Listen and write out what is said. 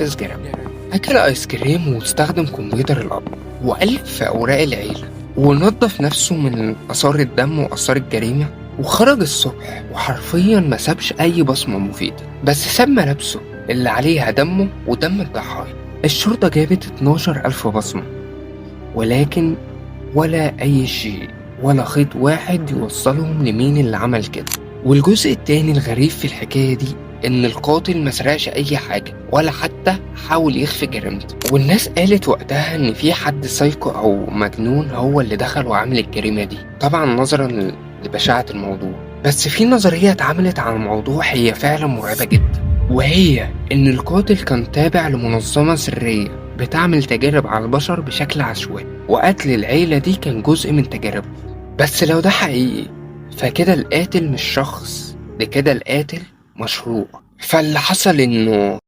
ينفذ جريمته. أكل آيس كريم واستخدم كمبيوتر الأب وألف في أوراق العيلة ونظف نفسه من آثار الدم وآثار الجريمة، وخرج الصبح وحرفيا ما سابش أي بصمة مفيدة، بس ساب ملابسه اللي عليها دمه ودم الضحايا. الشرطة جابت 12 ألف بصمة، ولكن ولا أي شيء ولا خيط واحد يوصلهم لمين اللي عمل كده. والجزء التاني الغريب في الحكاية دي إن القاتل ما سرقش أي حاجة ولا حتى حاول يخفي جريمته، والناس قالت وقتها إن في حد سايكو أو مجنون هو اللي دخل وعمل الجريمة دي، طبعا نظرا لبشاعة الموضوع. بس في نظرية اتعملت عن الموضوع هي فعلا مرعبة جدا، وهي إن القاتل كان تابع لمنظمة سرية بتعمل تجارب على البشر بشكل عشوائي، وقتل العيلة دي كان جزء من تجاربهم. بس لو ده حقيقي فكده القاتل مش شخص، ده كده القاتل مشروع. فاللي حصل إنه